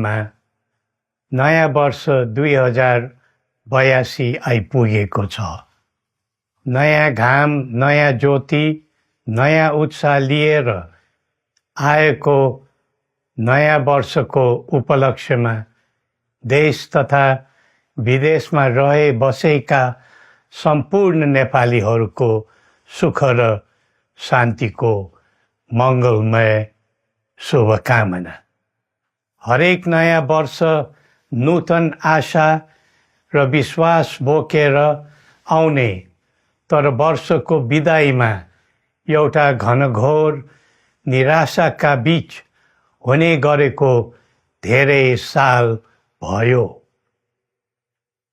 मा नयाँ वर्ष 2082 आइपुगेको छ। नयाँ घाम, नयाँ ज्योति, नयाँ उत्साह लिएर आएको नयाँ वर्षको उपलक्ष्यमा देश तथा विदेशमा रहे बसेका सम्पूर्ण नेपालीहरूको सुख र शान्तिको मङ्गलमय शुभकामना। हरेक नयाँ वर्ष नूतन आशा र विश्वास बोकेर आउने, तर वर्षको बिदाईमा एउटा घनघोर निराशाका बीच हुने गरेको धेरै साल भयो।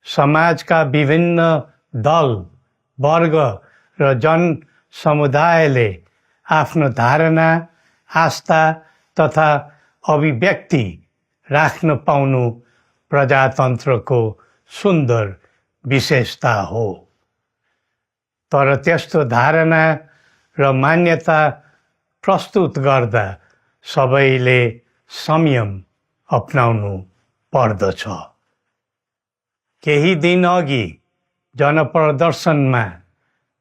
समाजका विभिन्न दल, वर्ग र जन समुदायले आफ्नो धारणा, आस्था तथा अभिव्यक्ति राख्न पाउनु प्रजातन्त्रको सुन्दर विशेषता हो। तर त्यस्तो धारणा र मान्यता प्रस्तुत गर्दा सबैले संयम अपनाउनु पर्दछ। केही दिन अघि जनप्रदर्शनमा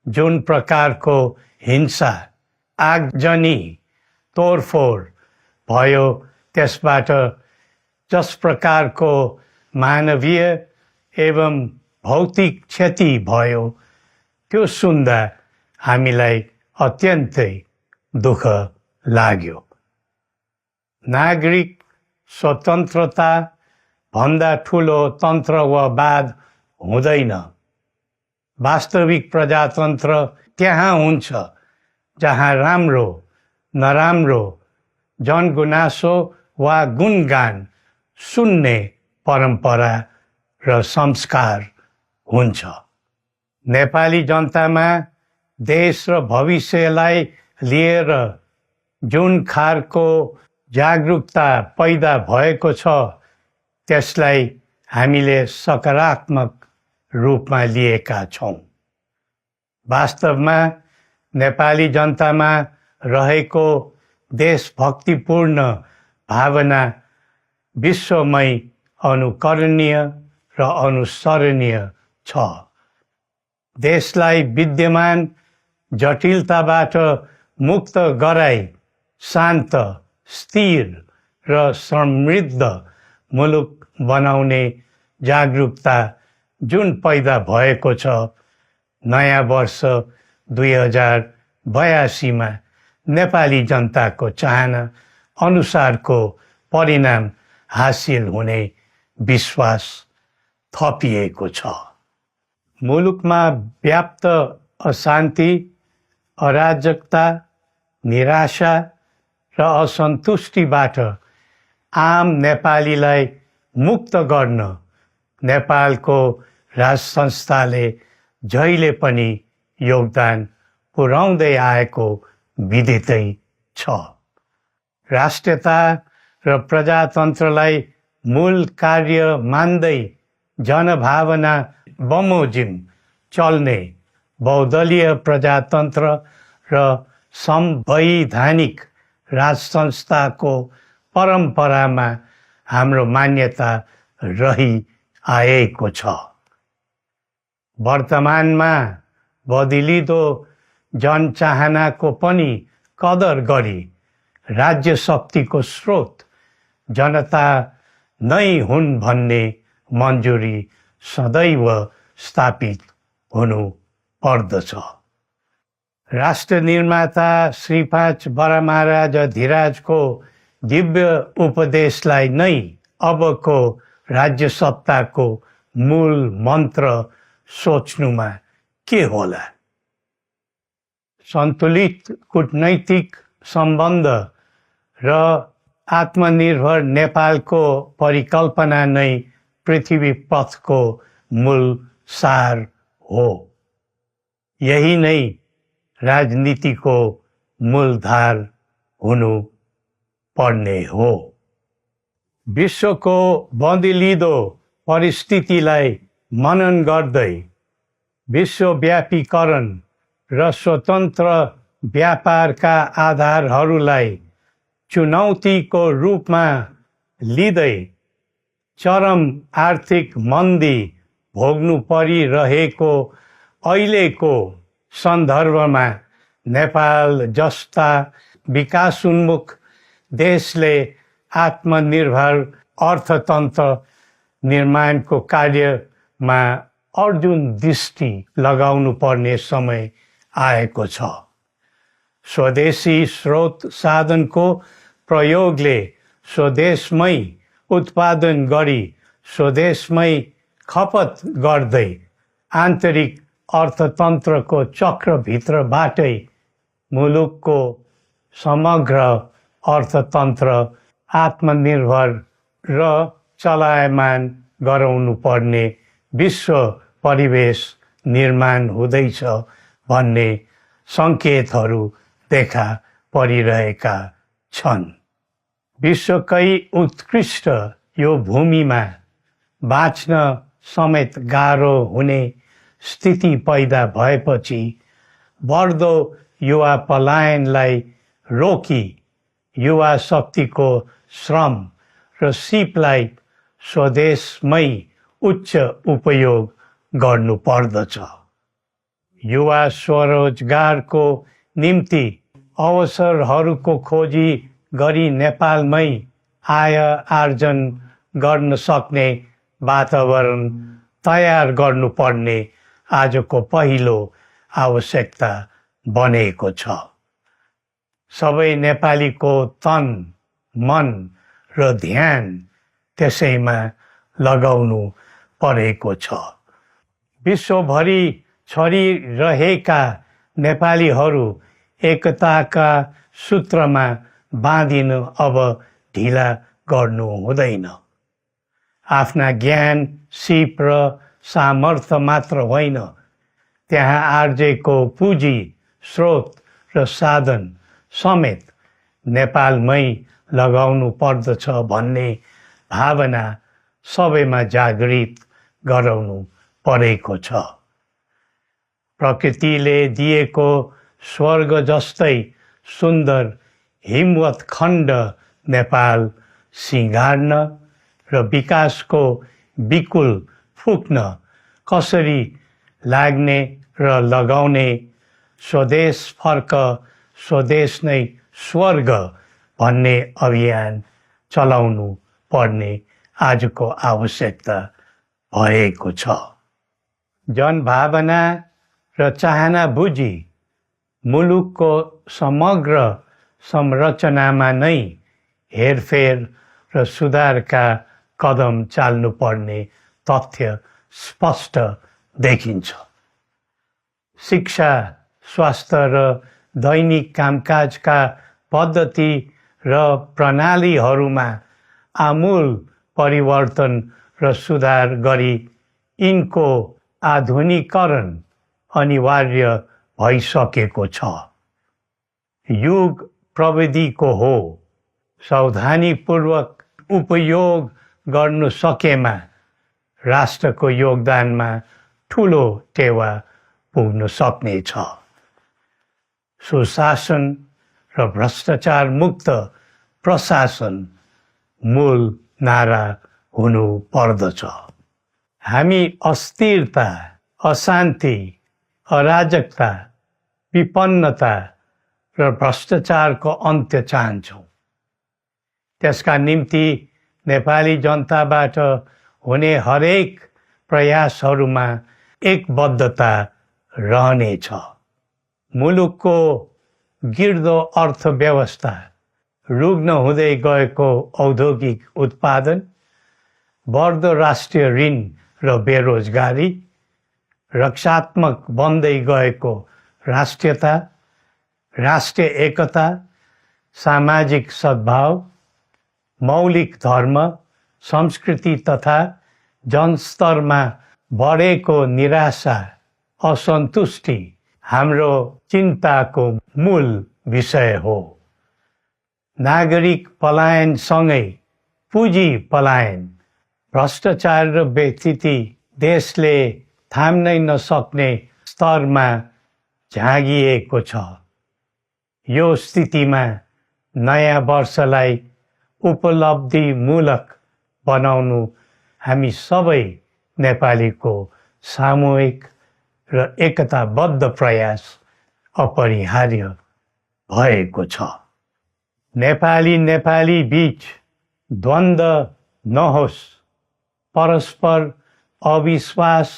जुन प्रकारको हिंसा, आगजनी, तोडफोड भयो, त्यसबाट जस प्रकारको मानवीय एवं भौतिक क्षति भयो, त्यो सुन्दा हामीलाई अत्यन्तै दुःख लाग्यो। नागरिक स्वतन्त्रता भन्दा ठुलो तन्त्रवाद हुँदैन। वास्तविक प्रजातन्त्र त्यहाँ हुन्छ जहाँ राम्रो, नराम्रो, जनगुनासो वा गुणगान सुन्ने परम्परा र संस्कार हुन्छ। नेपाली जनतामा देश र भविष्यलाई लिएर जुन खालको जागरुकता पैदा भएको छ, त्यसलाई हामीले सकारात्मक रूपमा लिएका छौँ। वास्तवमा नेपाली जनतामा रहेको देशभक्तिपूर्ण भावना विश्वमै अनुकरणीय र अनुसरणीय छ। देशलाई विद्यमान जटिलताबाट मुक्त गराई शान्त, स्थिर र समृद्ध मुलुक बनाउने जागरुकता जुन पैदा भएको छ, नयाँ वर्ष 2082 मा नेपाली जनताको चाहना अनुसारको परिणाम हासिल हुने विश्वास थपिएको छ। मुलुकमा व्याप्त अशान्ति, अराजकता, निराशा र असन्तुष्टिबाट आम नेपालीलाई मुक्त गर्न नेपालको राज संस्थाले जहिले पनि योगदान पुर्याउँदै आएको विदितै छ। राष्ट्रियता र प्रजातन्त्रलाई मूल कार्य मान्दै जनभावना बमोजिम चल्ने बहुदलीय प्रजातन्त्र र संवैधानिक राज संस्थाको परम्परामा हाम्रो मान्यता रही आएको छ। वर्तमानमा बदलिँदो जनचाहनाको पनि कदर गरी राज्य शक्तिको स्रोत जनता नै हुन् भन्ने मन्जुरी सदैव स्थापित हुनु पर्दछ। राष्ट्र निर्माता श्री 5 बरामहाराज धीराजको दिव्य उपदेशलाई नै अबको राज्य सत्ताको मूल मन्त्र सोच्नुमा के होला? सन्तुलित कूटनैतिक सम्बन्ध र आत्मनिर्भर नेपालको परिकल्पना नै पृथ्वी पथको मूल सार हो। यही नै राजनीतिको मूलधार हुनु पर्ने हो। विश्वको बदलिँदो परिस्थितिलाई मनन गर्दै विश्वव्यापीकरण र स्वतन्त्र व्यापारका आधारहरूलाई चुनौतीको रूपमा लिँदै चरम आर्थिक मन्दी भोग्नु परिरहेको अहिलेको सन्दर्भमा नेपाल जस्ता विकासोन्मुख देशले आत्मनिर्भर अर्थतन्त्र निर्माणको कार्यमा अर्जुन दृष्टि लगाउनु पर्ने समय आएको छ। स्वदेशी स्रोत साधनको प्रयोगले स्वदेशमै उत्पादन गरी स्वदेशमै खपत गर्दै आन्तरिक अर्थतन्त्रको चक्रभित्रबाटै मुलुकको समग्र अर्थतन्त्र आत्मनिर्भर र चलायमान गराउनु पर्ने विश्व परिवेश निर्माण हुँदैछ भन्ने सङ्केतहरू देखा परिरहेका छन्। विश्वकै उत्कृष्ट यो भूमिमा बाँच्न समेत गाह्रो हुने स्थिति पैदा भएपछि बढ्दो युवा पलायनलाई रोकी युवा शक्तिको श्रम र सिपलाई स्वदेशमै उच्च उपयोग गर्नु पर्दछ। युवा स्वरोजगारको निम्ति अवसरहरूको खोजी गरी नेपालमै आय आर्जन गर्न सक्ने वातावरण तयार गर्नुपर्ने आजको पहिलो आवश्यकता बनेको छ। सबै नेपालीको तन, मन र ध्यान त्यसैमा लगाउनु परेको छ। विश्वभरि छरिरहेका नेपालीहरू एकताका सूत्रमा बाँधिन अब ढिला गर्नु हुँदैन। आफ्ना ज्ञान, सिप र सामर्थ्य मात्र होइन, त्यहाँ आर्जेको पुँजी, स्रोत र साधन समेत नेपालमै लगाउनु पर्दछ भन्ने भावना सबैमा जागृत गराउनु परेको छ। प्रकृतिले दिएको स्वर्ग जस्तै सुन्दर हिमवत् खण्ड नेपाल सिँगार्न र विकासको बिकुल फुक्न कसरी लाग्ने र लगाउने स्वदेश फर्क स्वदेश नै स्वर्ग भन्ने अभियान चलाउनु पर्ने आजको आवश्यकता भएको छ। जनभावना र चाहना बुझी मुलुकको समग्र संरचनामा नै हेरफेर र सुधारका कदम चाल्नुपर्ने तथ्य स्पष्ट देखिन्छ। शिक्षा, स्वास्थ्य र दैनिक कामकाजका पद्धति र प्रणालीहरूमा आमूल परिवर्तन र सुधार गरी यिनको आधुनिकीकरण अनिवार्य भइसकेको छ। युग प्रविधिको हो, सावधानीपूर्वक उपयोग गर्नु सकेमा राष्ट्रको योगदानमा ठुलो टेवा पुग्न सक्नेछ। सुशासन र भ्रष्टाचार मुक्त प्रशासन मूल नारा हुनु पर्दछ। हामी अस्थिरता, अशान्ति, अराजकता, विपन्नता र भ्रष्टाचारको अन्त्य चाहन्छौँ। त्यसका निम्ति नेपाली जनताबाट हुने हरेक प्रयासहरूमा एकबद्धता रहनेछ। मुलुकको गिर्दो अर्थव्यवस्था, रुग्न हुँदै गएको औद्योगिक उत्पादन, बढ्दो राष्ट्रिय ऋण र बेरोजगारी, रक्षात्मक बन्दै गएको राष्ट्रियता, राष्ट्रिय एकता, सामाजिक सद्भाव, मौलिक धर्म, संस्कृति तथा जनस्तरमा बढेको निराशा, असन्तुष्टि हाम्रो चिन्ताको मूल विषय हो। नागरिक पलायनसँगै पुँजी पलायन, भ्रष्टाचार र बेइज्जती देशले थाम्नै नसक्ने स्तरमा झाँगिएको छ। यो स्थितिमा नयाँ वर्षलाई उपलब्धिमूलक बनाउनु हामी सबै नेपालीको सामूहिक र एकताबद्ध प्रयास अपरिहार्य भएको छ। नेपाली बीच द्वन्द्व नहोस्, परस्पर अविश्वास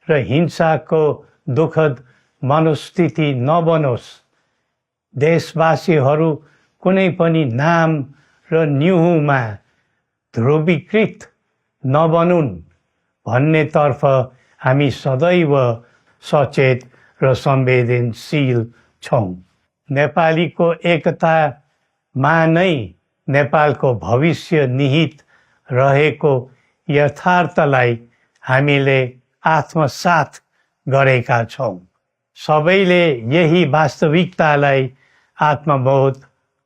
र हिंसाको दुःखद मनोस्थिति नबनोस्, देशवासीहरू कुनै पनि नाम र न्युहुमा ध्रुवीकृत नबनुन् भन्नेतर्फ हामी सदैव सचेत र संवेदनशील छौँ। नेपालीको एकतामा नै नेपालको भविष्य निहित रहेको यथार्थलाई हामीले आत्मसात गरेका छौँ। सबैले यही वास्तविकतालाई आत्मबोध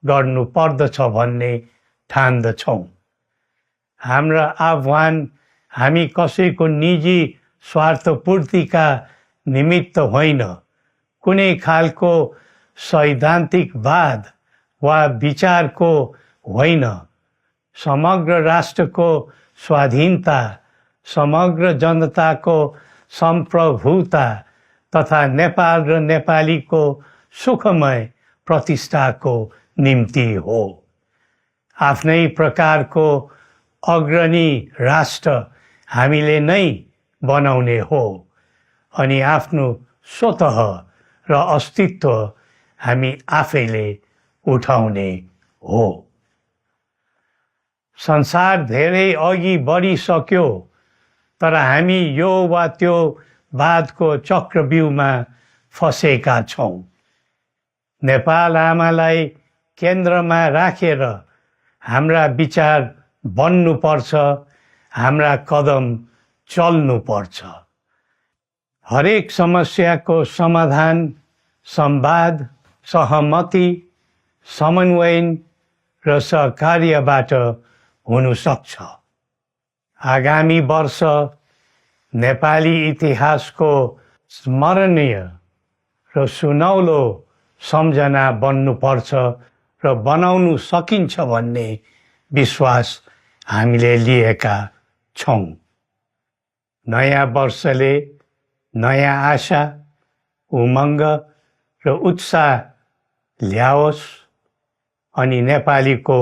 गर्नुपर्दछ भन्ने ठान्दछौँ। हाम्रा आह्वान हामी कसैको निजी स्वार्थपूर्तिका निमित्त होइन, कुनै खालको सैद्धान्तिकवाद वा विचारको होइन, समग्र राष्ट्रको स्वाधीनता, समग्र जनताको सम्प्रभुता तथा नेपाल र नेपालीको सुखमय प्रतिष्ठाको निम्ति हो। आफ्नै प्रकारको अग्रणी राष्ट्र हामीले नै बनाउने हो अनि आफ्नो स्वतः र अस्तित्व हामी आफैले उठाउने हो। संसार धेरै अघि बढिसक्यो, तर हामी यो वा त्यो वादको चक्रव्यूहमा फँसेका छौँ। नेपाल आमालाई केन्द्रमा राखेर हाम्रा विचार बन्नुपर्छ, हाम्रा कदम चल्नुपर्छ। हरेक समस्याको समाधान संवाद, सहमति, समन्वयन र सहकार्यबाट हुन सक्छ। आगामी वर्ष नेपाली इतिहासको स्मरणीय र सुनौलो सम्झना बन्नुपर्छ र बनाउनु सकिन्छ भन्ने विश्वास हामीले लिएका छौँ। नयाँ वर्षले नयाँ आशा, उमङ्ग र उत्साह ल्याओस् अनि नेपालीको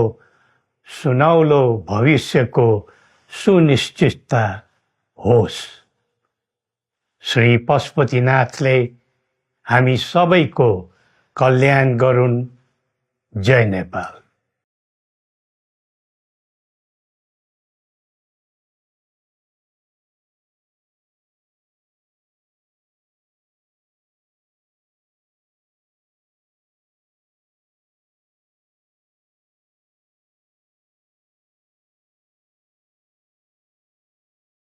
सुनौलो भविष्यको सुनिश्चितता होस्। श्री पशुपतिनाथले हामी सबैको कल्याण गरून्। जय नेपाल।